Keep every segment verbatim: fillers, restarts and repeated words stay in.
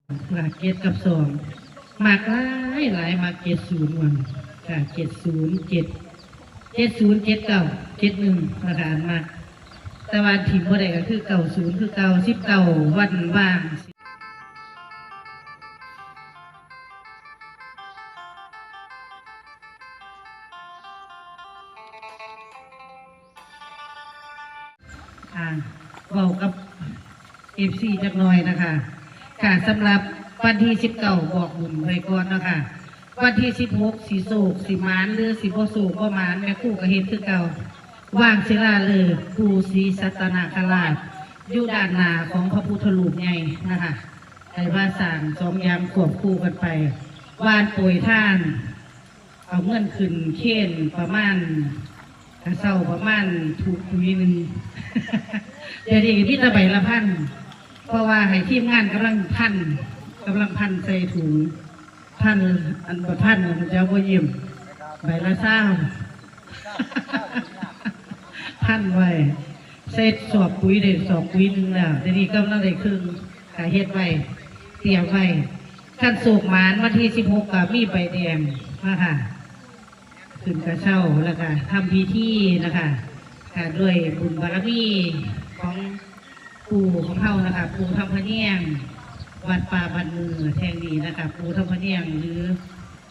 ค่ะ เจ็ดกับสอง มักหลายหลาย มักเจ็ดศูนย์วันค่ะ เจ็ดศูนย์ เจ็ด เจ็ดศูนย์ เจ็ดเก้า เจ็ดหนึ่ง นะคะ อันมัก แต่ว่าถิ่มบ่ได้ก็คือ เก้าศูนย์ คือเก่า สิบเก้า วันว่าง อ่า เว้ากับ เอฟซี จักหน่อยนะคะ ค่ะ สำหรับวันที่ สิบเก้า บอกบุญไว้ก่อนเนาะคะ วันที่ สิบหก สิโศก สิหมาน หรือสิบ่โศกบ่หมาน แม่ครูก็เฮ็ดคือเก่า วางศิลาฤกษ์ ปู่ศรีสัตนคราช อยู่ด้านหน้าของพระพุทธรูปใหญ่นะคะ ให้มาสร้างสองอย่างควบคู่กันไป วานโปรยทาน เอาเงินขึ้นเครนประมาณ กะเซาประมาณถุงปุ๋ยหนึ่ง เดี๋ยวนี้ก็มีแต่ใบละพัน เพราะว่าให้ทีมงานกำลังพัน กำลังพันใส่ถุง พัน อันบ่พันน่ะมันจะบ่ยิ้ม ใบละซาว พันไว้ ใส่สอบปุ๋ยได้สอบปุ๋ยหนึ่งแล้ว เดี๋ยวนี้กำลังได้ครึ่ง ก็เฮ็ดไว้ เตรียมไว้ คันโศกหมานวันที่ สิบหก ก็มีใบแดงนะคะ ขึ้นกระเช้า แล้วก็ทำพิธีนะคะ ค่ะ ด้วยบุญบารมีของปู่ของเฮานะคะ ปู่ธำพะเนียง วัดป่าบ้านเมืองแห่งนี้นะคะ ปู่ธำพะเนียง หรือ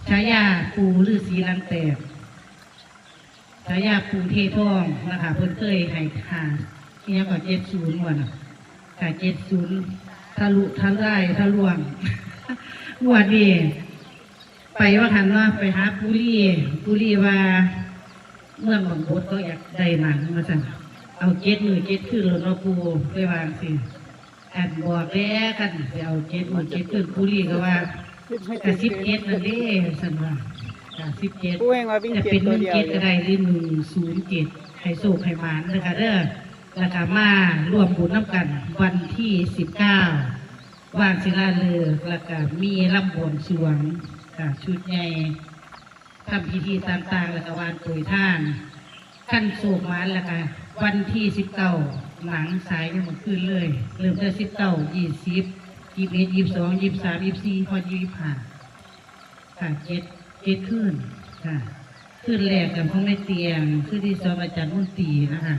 ฉายาปู่ฤาษีหลังแตก ฉายาปู่เททองนะคะ เพิ่นเคยให้หา อิหยังก็ เจ็ดศูนย์ ว่าน่ะ ค่ะ เจ็ดศูนย์ ทะลุทะลายทะลวง งวดนี้ ไปว่าหันเนาะ ไปหาปู่ฤาษี ปู่ฤาษีว่า เมืองบางบดเขาอยากได้หนังว่าซั่น เอาเจ็ดมื้อเจ็ดคืนโลดเนาะปู่ เลยว่าจั่งซี้ อันบอกแล้ว คันสิเอาเจ็ดมื้อเจ็ดคืน ปู่ฤาษีก็ว่า ก็ สิบเจ็ด นั่นเด้ ซั่นว่า ก็ สิบเจ็ด ปู่แห่งว่าวิ่ง จะเป็น เจ็ดตัวเดียว หนึ่งเจ็ด ก็ได้ หรือ หนึ่งศูนย์เจ็ด ให้โชคให้หมานเด้อค่ะเด้อ แล้วก็มาร่วมบุญนำกัน วันที่ สิบเก้า วางศิลาฤกษ์ แล้วก็มีลำบวงสรวง ค่ะ ชุดใหญ่ ทำพิธีต่างๆ แล้วก็วานโปรยทาน คันโชคหมานแล้วก็วันที่ สิบเก้า หลังสายยังบ่คืนเลย เริ่มแต่ สิบเก้า ยี่สิบ ยี่สิบเอ็ด ยี่สิบสอง ยี่สิบสาม ยี่สิบสี่ ฮอด ยี่สิบห้า ค่ะ เจ็ด เจ็ดคืน ค่ะ คืนแรกกับของแม่เตียง คืนที่สองอาจารย์มนตรีนะคะ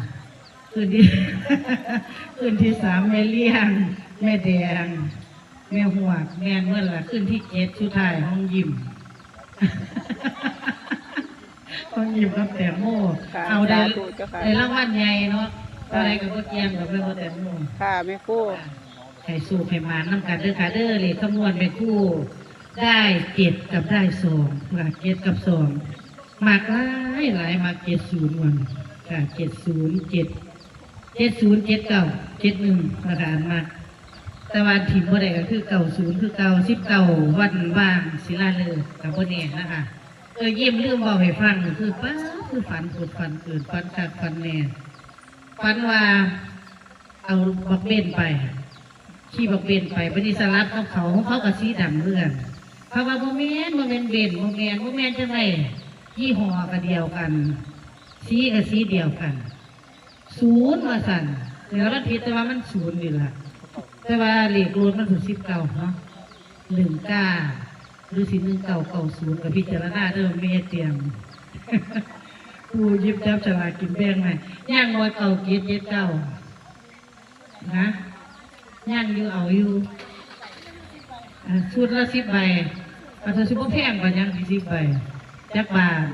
คืนที่ คืนที่สามแม่เลี้ยง แม่แดง แม่ฮวก แม่นเมื่อละ คืนที่เจ็ดสุดท้ายของยิ้ม ของยิ้มกับแตงโม ค่ะ เอาได้ สาธุเจ้าค่ะ ได้รางวัลใหญ่เนาะ ค่ะ อะไรกับพ่อเกียงกับแม่พ่อแตงโม ค่ะ แม่ครู ให้สุขให้หมานนำกันเด้อค่ะเด้อ เลขคำนวณแม่ครู ได้เจ็ดกับได้สองค่ะ เจ็ดกับสอง มักหลายหลาย มัก เจ็ดศูนย์ วันค่ะ เจ็ดศูนย์ เจ็ด เจ็ดศูนย์ เจ็ดเก้า เจ็ดหนึ่ง นะคะ อันมัก แต่ว่าถิ่มบ่ได้ก็คือ เก้าศูนย์ คือเก่า สิบเก้า วันว่างศิลาฤกษ์ก็บ่แน่นะคะ เออ ยิ้มลืมเว้าให้ฟัง คือป๊าด คือฝันผุดฝันเกิด ฝันคักฝันแน่ ฝันว่า เอาบักเบนไป ขี่บักเบนไป บัดนี้สลับกับเขา ของเขาก็สีดำคือกัน เขาว่า "บ่แม่น บ่แม่นเบน บ่แม่น บ่แม่นจั่งใด ยี่ห้อก็เดียวกัน สีก็สีเดียวกัน ศูนย์" ว่าซั่น แล้วมันผิด แต่ว่ามันศูนย์นี่ล่ะ แต่ว่าเลขรถมันคือ สิบเก้า เนาะ หนึ่งเก้า หรือสิ หนึ่งเก้าเก้าศูนย์ ก็พิจารณาเด้อ แม่เตรียม ผู้หยิบจับฉลากกินแบ่งให้ ย่างน้อย เก้าเจ็ดเจ็ดเก้า นะ ย่างอยู่เอาอยู่ อ่ะ ชุดละ สิบใบ อาจจะสิบ่แพงปานหยัง สิ สิบใบ จักบาท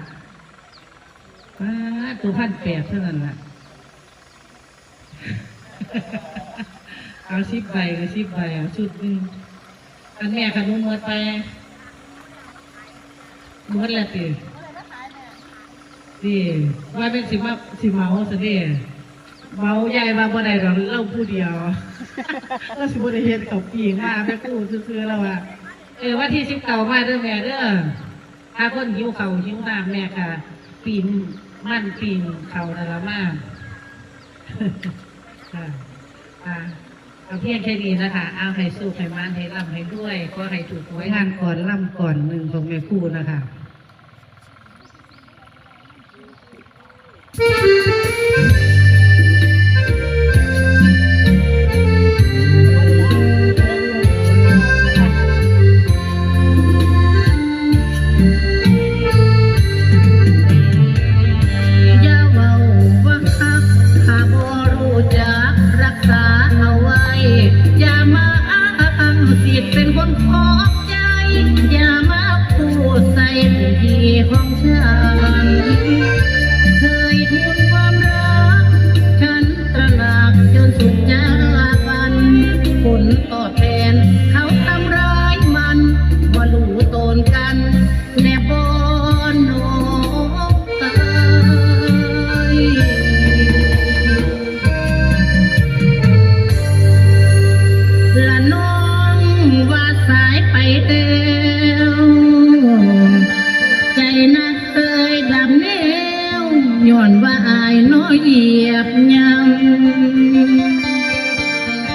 ป๊าด ตัว พันแปด เท่านั้นล่ะ เอา สิบใบก็ สิบใบ เอาชุดหนึ่ง อันแม่ขนุนหมดไป หมดแล้วติ ติ ว่าเป็นสิมา สิเหมาซะเด้ เหมายายว่าบ่ได้ดอก เราผู้เดียว เราสิบ่ได้เฮ็ดข้าวปิ้งมา แม่ครูซื่อๆ แล้วว่า เออ วันที่ สิบเก้า มาเด้อแม่เด้อ ถ้าคนหิวข้าวหิวน้ำแม่ก็ปิ้งมันปิ้งข้าวนั่นล่ะมา ค่ะ อ่า เอาเพียงแค่นี้นะคะ เอาให้สุขให้หมานให้ร่ำให้รวย ขอให้ถูกหวย งานก่อนร่ำก่อนหนึ่งของแม่ครูนะคะ สิทธิ์เป็นคนขอบใจ อย่ามาพูดใส่เป็นที่ของฉัน เคยทุนความรัก ฉันตระหนักจนสุดจาบัน ผลตอบแทนเขาทำร้ายมัน ว่ารู้ตนกัน แน่บ่น้องเอ้ย ละน้องว่าสายไปแล้ว ใจนักเคยดำแนว ย้อนว่าอายน้อยเหยียบย่ำ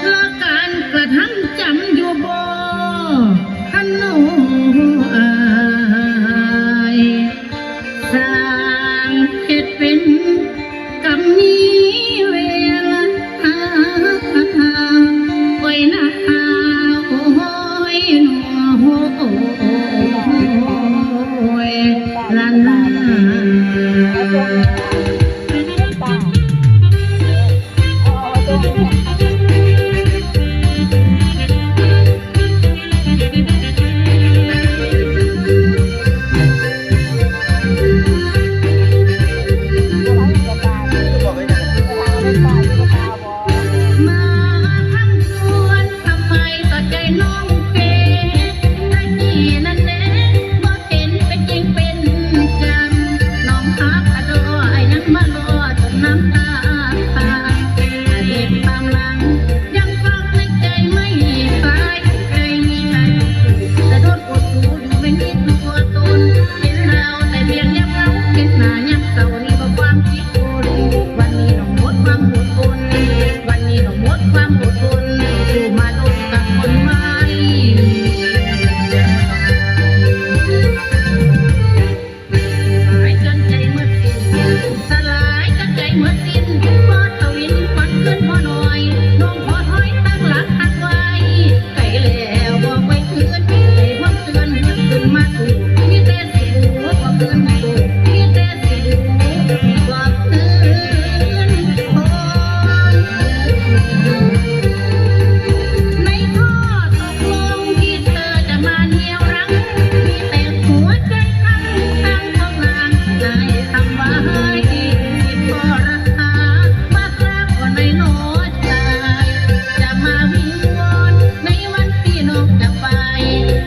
และการกระทำจำอยู่บ่ ท่านน้องอาย สร้างเหตุเป็นกรรมมีเวร โอ้ยนะ โอ้ยหนอ โอ้ยละนา มาทำสวนทำไมก็ใจน้องเปตะกี้นั่นแหละบ่เห็นเป็นจริงเป็นจัง น้องฮักกะดอยังมารอจนน้ำตาผ่าน เด็กตามหลัง ยังฟังในใจไม่คลาย ใจมีใครแต่โดนกดหูอยู่ไม่มีตัวตน เป็นเราแต่เพียงยับเงา เป็นหน้ายับเศร้า นี่ก็ความคิดคน วันนี้น้องหมดความอดทน วันนี้น้องหมดความอดทน สู้มาโดนกับคนใหม่ หายจนใจหมดสิ้น สลายจนใจหมดสิ้น พอทวินควันขึ้นพอหน่อย น้องขอถอยตั้งหลักหักไว้ ไกลแล้วบอกไว้คืน ใจพร้อมเตือนเฮือนขึ้นมาสู่ มีแต่สิรู้ว่าคืนสู่ มีแต่สิรู้ว่าคืน ในข้อตกลงที่เธอจะมาเหนี่ยวรั้ง มีแต่หัวใจพังทั้งของนาง นายทำไว้ที่ทรหา มากราบขอในน้อยใจ จะมาวิงวอนในวันที่น้องจะไป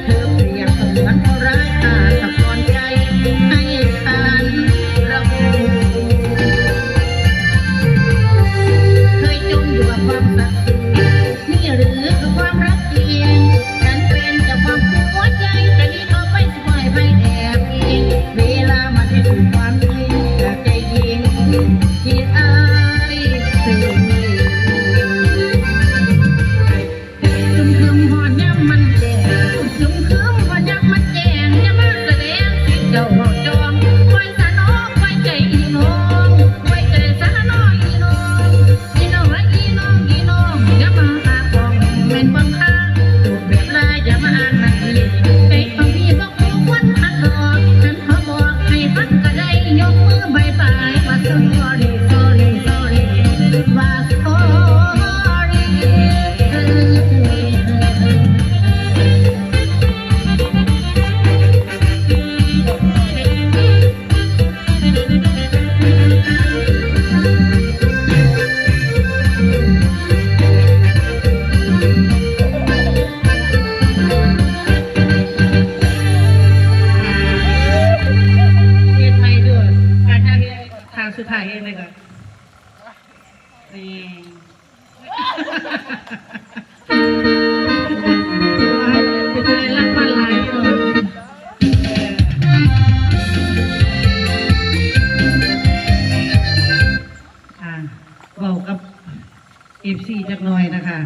เธอเปรียบเสมือนผู้ร้ายฆาตกรใจให้ฉันระบม เคยจมอยู่กับความสัตย์ซื่อ นี่หรือคือความรักจริง ฉันเป็นเจ้าของหัวใจ จะหนีต่อไปสิบ่ให้ใครแอบอิง เวลามันให้ถูกความจริงจากใจจริงที่อายเคย จุ่มครึมฮอดยามมันแจ้ง จุ่มครึมฮอดยามมันแจ้ง อย่ามาแสดงสิเจ้าเว้าจอง ไว้สะน้อง ไว้ใจอีน้อง ไว้ใจสะน้องอีน้อง อีน้องละอีน้อง อีน้อง อย่ามาหาของแม่นบังคับ พูดแบบลายอย่ามาอ้างนักเลง ใจของพี่บ่คู่ควรพักดอก ฉันขอบอกให้ฟังก็ได้ ยกมือบายบาย ว่า sorry sorry sorry ว่า sorry เฮ็ดใหม่ด้วย การทางเฮ็ดทางสุดท้ายเฮ็ดเลยก่อน นี่ เป็นอะไรรักบ้านหลายอยู่ อ่า เว้ากับ เอฟซี จักหน่อยนะคะ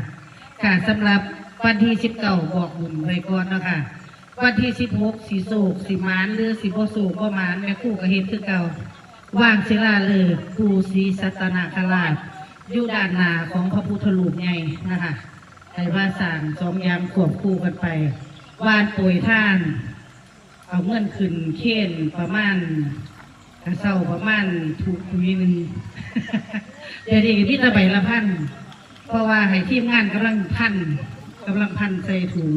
ค่ะ สำหรับวันที่สิบเก้า บอกบุญไว้ก่อนเนาะค่ะ วันที่สิบหก สิโศก สิหมาน หรือสิบ่โศกบ่หมาน แม่ครูก็เฮ็ดคือเก่า วางศิลาฤกษ์ ปู่ศรีสัตนคราช อยู่ด้านหน้าของพระพุทธรูปใหญ่นะคะ ให้ว่าสร้างสองอย่างควบคู่กันไป หว่านโปรยทาน เอาเงินขึ้นเครนประมาณ กะเซาประมาณถุงปุ๋ยหนึ่ง เดี๋ยวนี้ก็มีแต่ใบละพัน เพราะว่าให้ทีมงานกำลังพัน กำลังพันใส่ถุง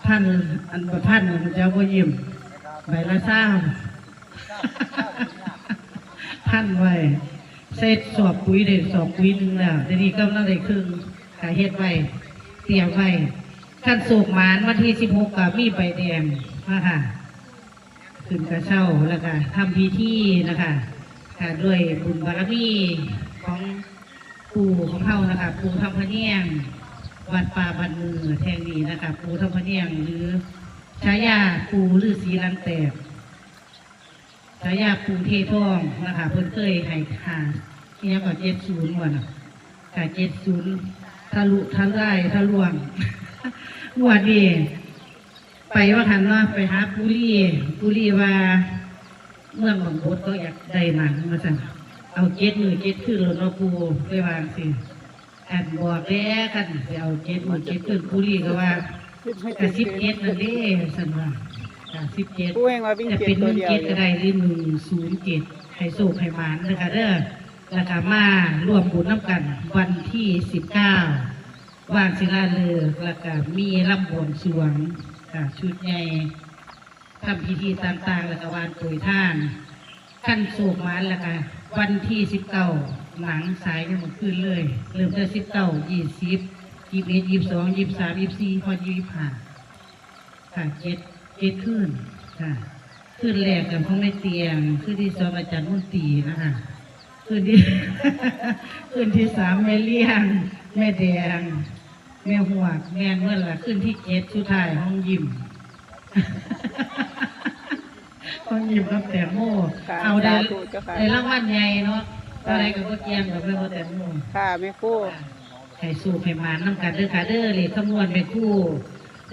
พัน อันบ่พันมันจะบ่ยิ้ม ใบละซาว พันไว้ ใส่สอบปุ๋ยได้สอบปุ๋ยหนึ่งแล้ว เดี๋ยวนี้กำลังได้ครึ่ง ก็เฮ็ดไว้ เตรียมไว้ คันโชคหมานวันที่สิบหกก็มีใบแดงมาค่ะ ขึ้นกระเช้า แล้วก็ทำพิธีนะคะ ค่ะ ด้วยบุญบารมีของปู่ของเฮานะคะ ปู่ธำพะเนียง วัดป่าบ้านเมืองแห่งนี้นะคะ ปู่ธำพะเนียง หรือฉายาปู่ฤาษีหลังแตก ฉายาปู่เททองนะคะ เพิ่นเคยให้หาอิหยังก็เจ็ดศูนย์ ว่าน่ะ ค่ะ เจ็ดศูนย์ ทะลุทะลายทะลวง งวดนี้ ไปว่าหันเนาะ ไปหาปู่ฤาษี ปู่ฤาษีว่า เมืองบางบดก็อยากได้หนังมาสั่น เอาเจ็ดมื้อเจ็ดคืนแล้วเนาะปู่ ไปวางสิ อันบอกแล้วกันสิเอาเจ็ดมื้อเจ็ดคืน ปู่ฤาษีก็ว่า กะสิบเจ็ดนั่นเด้ สั่นว่า กะสิบเจ็ด ปู่แห่งว่าวิ่ง จะเป็น เจ็ดตัวเดียว หนึ่งเจ็ดก็ได้ หรือ หนึ่งศูนย์เจ็ด ให้โชคให้หมานนะคะเด้อ แล้วก็มาร่วมบุญนำกัน วันที่สิบเก้า วางศิลาฤกษ์ แล้วก็มีลำบวงสรวง ค่ะ ชุดใหญ่ ทำพิธีต่างๆ แล้วก็หว่านโปรยทาน คันโชคหมานแล้วก็วันที่สิบเก้า หลังสายยังบ่คืนเลย เริ่มแต่สิบเก้า ยี่สิบ ยี่สิบเอ็ด ยี่สิบสอง ยี่สิบสาม ยี่สิบสี่ ฮอด ยี่สิบห้า ค่ะ เจ็ด เจ็ดคืน ค่ะ คืนแรกกับของแม่เตียง คืนที่สองอาจารย์มนตรีนะคะ คืนที่ คืนที่สามแม่เลี้ยง แม่แดง แม่ฮวด แม่นเมื่อละ คืนที่เจ็ดสุดท้ายของยิ้ม ของยิ้มกับแตงโม ค่ะ เอาได้ สาธุเจ้าค่ะ ได้รางวัลใหญ่เนาะ ค่ะ อะไรกับพ่อเกียงกับแม่พ่อแตงโม ค่ะ แม่ครู ค่ะ ให้โชคให้หมานนำกันเด้อค่ะเด้อ เลขคำนวณแม่ครู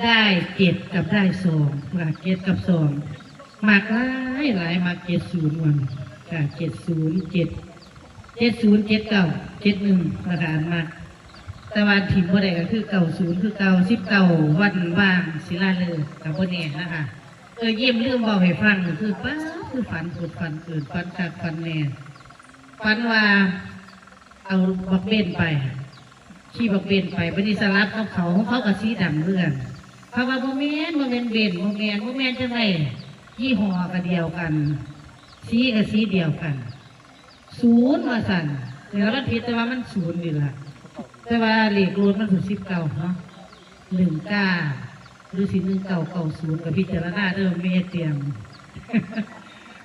ได้เจ็ดกับได้สอง ค่ะ เจ็ดกับสอง มักหลายหลาย มักเจ็ดศูนย์วัน ค่ะ เจ็ดศูนย์เจ็ด เจ็ดศูนย์ เจ็ดเก้า เจ็ดหนึ่ง นะคะ อันมัก แต่ว่าถิ่มบ่ได้ก็คือ เก้าศูนย์ คือเก่า สิบเก้า วันวางศิลาฤกษ์ ก็บ่แน่นะคะ เออ ยิ้มลืมเว้าให้ฟัง ก็คือ ป๊าด คือฝันผุดฝันเกิด ฝันคักฝันแน่ ฝันว่า เอาบักเบนไป ขี่บักเบนไป บัดนี้สลับกับเขา ของเขาก็สีดำคือกัน เขาว่า "บ่แม่น บ่แม่นเบน บ่แม่น บ่แม่นจั่งใด ยี่ห้อก็เดียวกัน สีก็สีเดียวกัน ศูนย์" ว่าซั่น แล้วมันผิด แต่ว่ามันศูนย์นี่ล่ะ แต่ว่าเลขรถมันคือ สิบเก้า เนาะ หนึ่งเก้า หรือสิ หนึ่งเก้าเก้าศูนย์ ก็พิจารณาเด้อ แม่เตรียม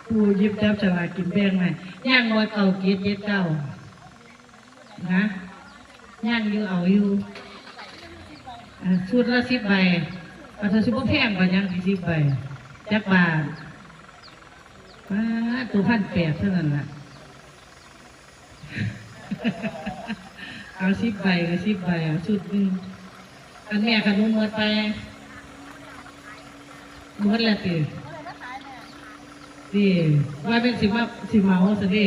ผู้หยิบจับฉลากกินแบ่งให้ ย่างน้อย เก้าเจ็ดเจ็ดเก้า นะ ย่างอยู่เอาอยู่ อ่า ชุดละสิบใบ เอาเท่าสิบ่แพงกว่าหยังสิ สิบใบ จักบาท ป๊าด ตัวพันแปดเท่านั้นล่ะ เอาสิบใบก็สิบใบ เอาชุดหนึ่ง อันแม่ขนมหมดไป หมดแล้วติ ติ ว่าเป็นสิมา สิเหมาซะเด้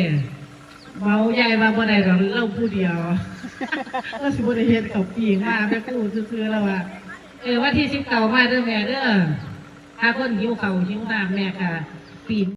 เหมายายว่าบ่ได้ดอก เราผู้เดียว เราสิบ่ได้เฮ็ดข้าวปิ้งมา แม่ครูซื่อๆ แล้วว่า เออ วันที่สิบเก้ามาเด้อแม่เด้อ ถ้าคนหิวข้าวหิวน้ำแม่ก็ปิ้ง